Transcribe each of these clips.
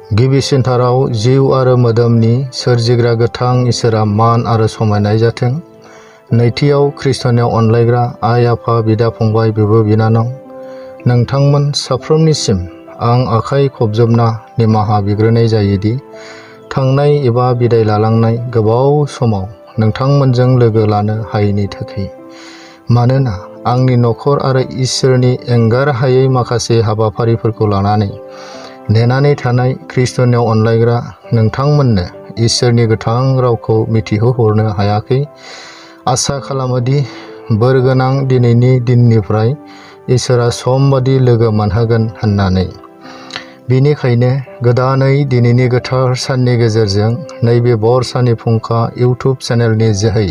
गिबिसिनथाराव जिउ आरो मोदोमनि सोरजिग्रा गोथां इसोरा मान आरो समायनाय जाथों। नैथियाव ख्रिस्टनियाव अनलायग्रा आइ आफा बिदा फंबाय बिब' बिनानाव नोंथांमोन साफ्रोमनिसिम आं आखाइ खबजोबना निमाहा बिग्रोनाय जायोदि थांनाय एबा बिदाय लालांनाय गोबाव समाव नोंथांमोनजों लोगो लानो हायैनि थाखाय। मानोना आंनि नखर आरो इसोरनि एंगार हायै माखासे हाबाफारिफोरखौ लानानै नेनानै थानाय ख्रिस्टनियाव अनलायग्रा नोंथांमोननो इसोरनि गोथां रावखौ मिथिहोहरनो हायाखै। आसा खालामोदि बोरगोनां दिनैनि दिननिफ्राय इसोरा समबादि लोगो मोनहोगोन होननानै। बेनिखायनो गोदानै दिनैनि गोथार साननि गेजेरजों नैबे बरसानि फुंखा इउटुब चेनेलनि जोहै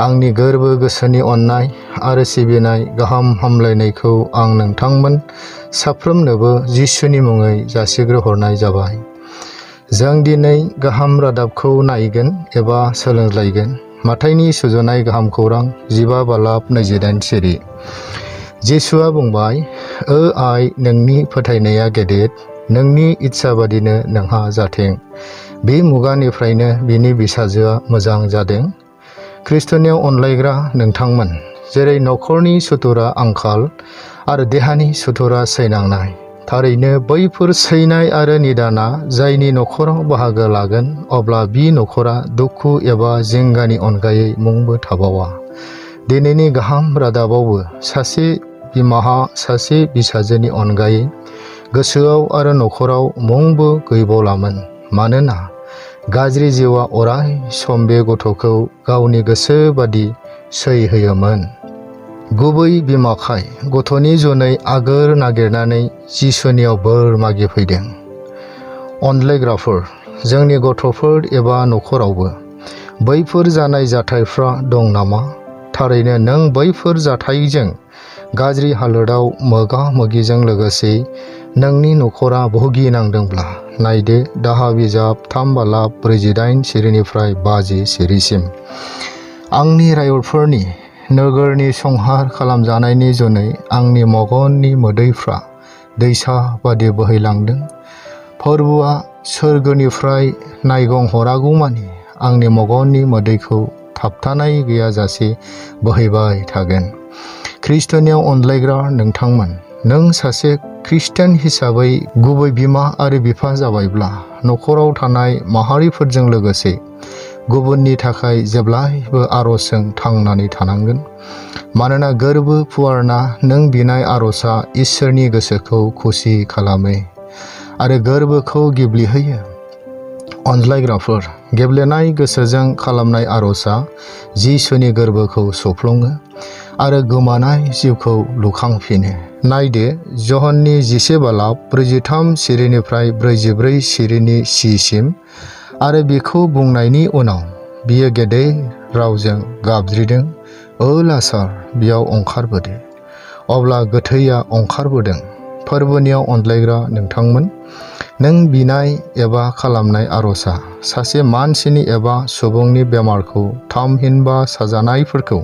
आंनि गोरबो गोसोनि अननाय आरो सिबिनाय गाहाम हामलायनायखौ आं नोंथांमोन साफ्रोमनोबो जिसुनि मुङै जासिग्रोहरनाय जाबाय। जों दिनै गाहाम रादाबखौ नायगोन एबा सोलोंलायगोन। माथाइनि सुजुनाय गाहाम खौरां 15:28 सिरि। जिसुआ बुंबाय, ओ आइ, नोंनि फोथायनाया गेदेर, नोंनि इच्छा बादिनो नोंहा जाथों। बे मुगानिफ्रायनो बिनि बिसाजोआ मोजां जादों। ख्रिस्टनियाव अनलायग्रा नोंथांमोन, जेरै नखरनि सुथुरा आंखाल आरो देहानि सुथुरा सैनांनाय। थारैनो बैफोर सैनाय आरो निदाना जायनि नखराव बाहागो लागोन, अब्ला बि नखरा दुखु एबा जिंगानि अनगायै मुंबो थाबावा। दिनैनि गाहाम रादाबावबो सासे बिमाहा सासे बिसाजोनि अनगायै गोसोआव आरो नखराव मुंबो गैबावलामोन। मानोना गाज्रि जिउआ अराय सम बे गथ'खौ गावनि गोसो बादि सैहोयोमोन। गुबै बिमाखाय गथ'नि जुनै आगोर नागिरनानै जिसुनियाव बोर मागिफैदों। अनलायग्राफोर, जोंनि गथ'फोर एबा नखरावबो बैफोर जानाय जाथायफ्रा दं नामा? थारैनो नों बैफोर जाथायजों गाज्रि हालोदाव मोगा मोगिजों लोगोसे नोंनि नखरा भुगिनांदोंब्ला नायदो दाहा बिजाब 3:48 सिरिनिफ्राय 50 सिरिसिम। आंनि रायफोरनि नोगोरनि संहार खालामजानायनि जुनै आंनि मगननि मोदैफ्रा दैसा बादि बोहैलांदों। फवरवआ सोरगोनिफ्राय नायगं हरागौमानि आंनि मगननि मोदैखौ थाबथानाय गैयाजासे बोहैबाय थागोन। ख्रिस्टनियाव अनलायग्रा नोंथांमोन, नों सासे ख्रिस्टियान हिसाबै गुबै बिमा आरो बिफा जाबायब्ला नखराव थानाय माहारिफोरजों लोगोसे गुबुननि थाखाय जेब्लायबो आरजजों थांनानै थानांगोन। मानोना गोरबो फुवारना नों बिनाय आरजआ इसोरनि गोसोखौ खुसि खालामो आरो गोरबोखौ गेब्लेहोयो। अनज्लायग्राफोर, गेब्लेनाय गोसोजों खालामनाय आरजआ जिसुनि गोरबोखौ सुफ्लङो आरो गोमानाय जिउखौ लुखांफिनो। नायदो जहननि 11:43 सिरिनिफ्राय 44 सिरिनि सिम। आरो बेखौ बुंनायनि उनाव बियो गेदेर रावजों गाबज्रिदों, ओ लाजार, बेयाव ओंखारबोदो। अब्ला गोथैया ओंखारबोदों। फोरबोनियाव अनलायग्रा नोंथांमोन, नों बिनाय एबा खालामनाय आरजआ सासे मानसिनि एबा सुबुंनि बेमारखौ थामहिनबा साजानायफोरखौ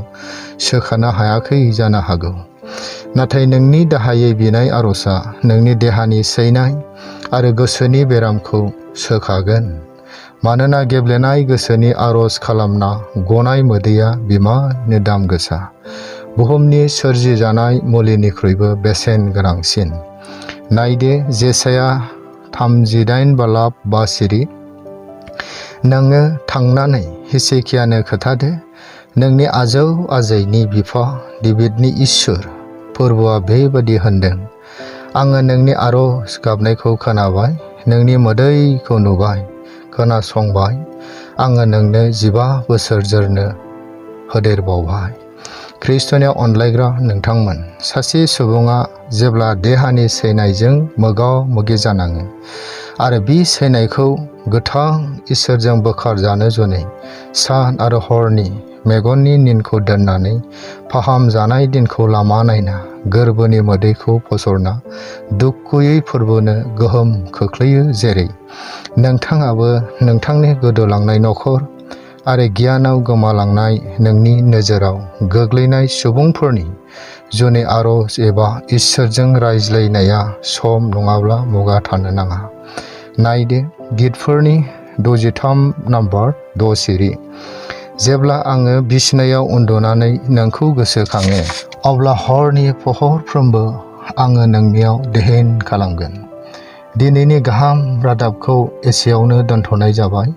सोखानो हायाखै जानो हागौ। नाथाय नोंनि दाहायै बिनाय आरजआ नोंनि देहानि सैनाय आरो गोसोनि बेरामखौ सोखागोन। मानोना गेब्लेनाय गोसोनि आरज खालामना गनाय मोदैया बिमानो दाम गोसा, बुहुमनि सोरजिजानाय मुलिनिख्रुइबो बेसेन गोनांसिन। नायदो जेसाया 38:5 सिरि। नोङो थांनानै हिजकियानो खोथादो, नोंनि आजौ आजैनि बिफा डेभिडनि इसोर फोरबोआ बेबादि होनदों, आङो नोंनि आरज गाबनायखौ खोनाबाय, नोंनि मोदैखौ नुबाय, खोनासंबाय। आङो नोंनो 15 बोसोर जोरनो होदेरबावबाय। ख्रिस्टनियाव अनलायग्रा नोंथांमोन, सासे सुबुङा जेब्ला देहानि सैनायजों मोगा मोगि जानाङो आरो बे सैनायखौ गोथां इसोरजों बोखारजानो जुनै सान आरो हरनि मेगननि निनखौ दोननानै फाहामजानाय दिनखौ लामा नायना गोरबोनि मोदैखौ फसरना दुखुयै फोरबोनो गोहोम खोख्लैयो। जेरै नोंथाङाबो नोंथांनि गोदोलांनाय नखर आरो गियानाव गोमालांनाय नोंनि नोजोराव गोग्लैनाय सुबुंफोरनि जुनै आरज एबा इसोरजों रायज्लायनाया सम नङाब्ला मुगा थानो नाङा। नायदो गितफोरनि 63 नम्बर 6 सिरि। जेब्ला आङो बिसिनायाव उन्दुनानै नोंखौ गोसोखाङो अब्ला हरनि पहरफ्रोमबो आङो नोंनियाव ध्यान खालामगोन। दिनैनि गाहाम रादाबखौ एसेयावनो दोनथ'नाय जाबाय।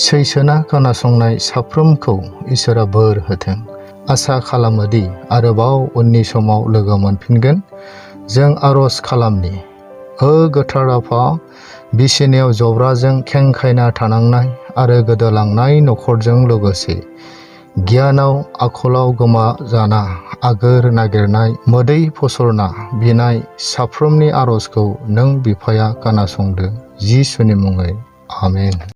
सैसोना खोनासंनाय साफ्रोमखौ इसोरा बोर होथों। आसा खालामोदि आरोबाव उननि समाव लोगो मोनफिनगोन। जों आरज खालामनि। गोथार आफा, बिसिनायाव जब्राजों खेंखायना थानांनाय आरो गोदोलांनाय नखरजों लोगोसे गियानाव आखलाव गोमाजाना आगोर नागिरनाय मोदै फसरना बिनाय साफ्रोमनि आरजखौ नों बिफाया खोनासंदो। जिसुनि मुङै आमेन।